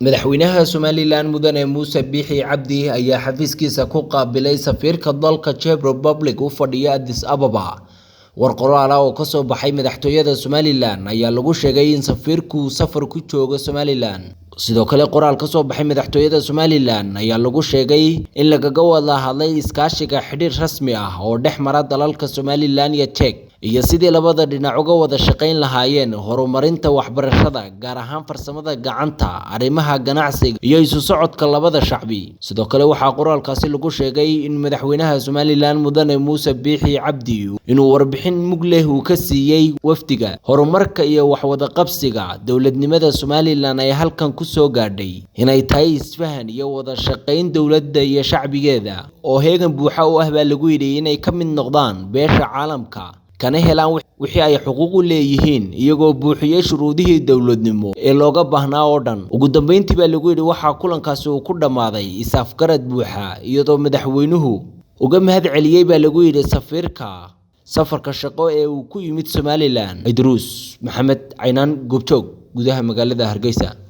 Madaxweynaha Somalilan Mudane Muuse Biixi Cabdi ayaa xafiiskiisa ku qaabilay safiirka dalka Czech Republic u fadhiya Addis Ababa. War qoraal ah oo ka soo baxay madaxtooyada Somalilan ayaa lagu sheegay in safiirku safar ku joogo Somalilan. Sidoo kale, qoraal ka soo baxay madaxtooyada Somalilan ayaa lagu sheegay in lagaga wada hadlay iskaashiga xidhiidh rasmi ah oo dhex mara dalalka Somalilan iyo Czech, iyo sidii labada dhinac uga wada shaqayn lahaayeen horumarinta waxbarashada, gaar ahaan farsamada gacanta, arrimaha ganacsiga iyo isu socodka labada shacbi. Sidoo kale, waxaa qoraalkaasi lagu sheegay in madaxweynaha Somalilan Mudane Muuse Biixi Cabdi inuu warbixin mug leh uu ka siiyey wafdiga horumarka iyo wax wada qabsiga dowladnimada Somalilan ay halkan ku soo gaadhay, inay tahay isfahan iyo wada shaqayn dowladda iyo shacbigeeda oo heegan buuxa u ah baa lagu yidhi inay ka mid noqdaan beesha caalamka, kana helaan wixii ay xuquuq u leeyihiin, iyagoo buuxiyey shuruudihii dowladnimo ee looga baahnaa oo dhan. Ugu dambeyntii baa lagu yidhi waxaa kulankaasi uu ku dhammaaday is-afgarad buuxa, iyadoo madaxweynuhu uga mahad celiyey baa lagu yidhi safiirka safarka shaqo ee uu ku yimid Somalilan. Idruus Maxamed Caynaan, Goobjoog, gudaha magaalada Hargeysa.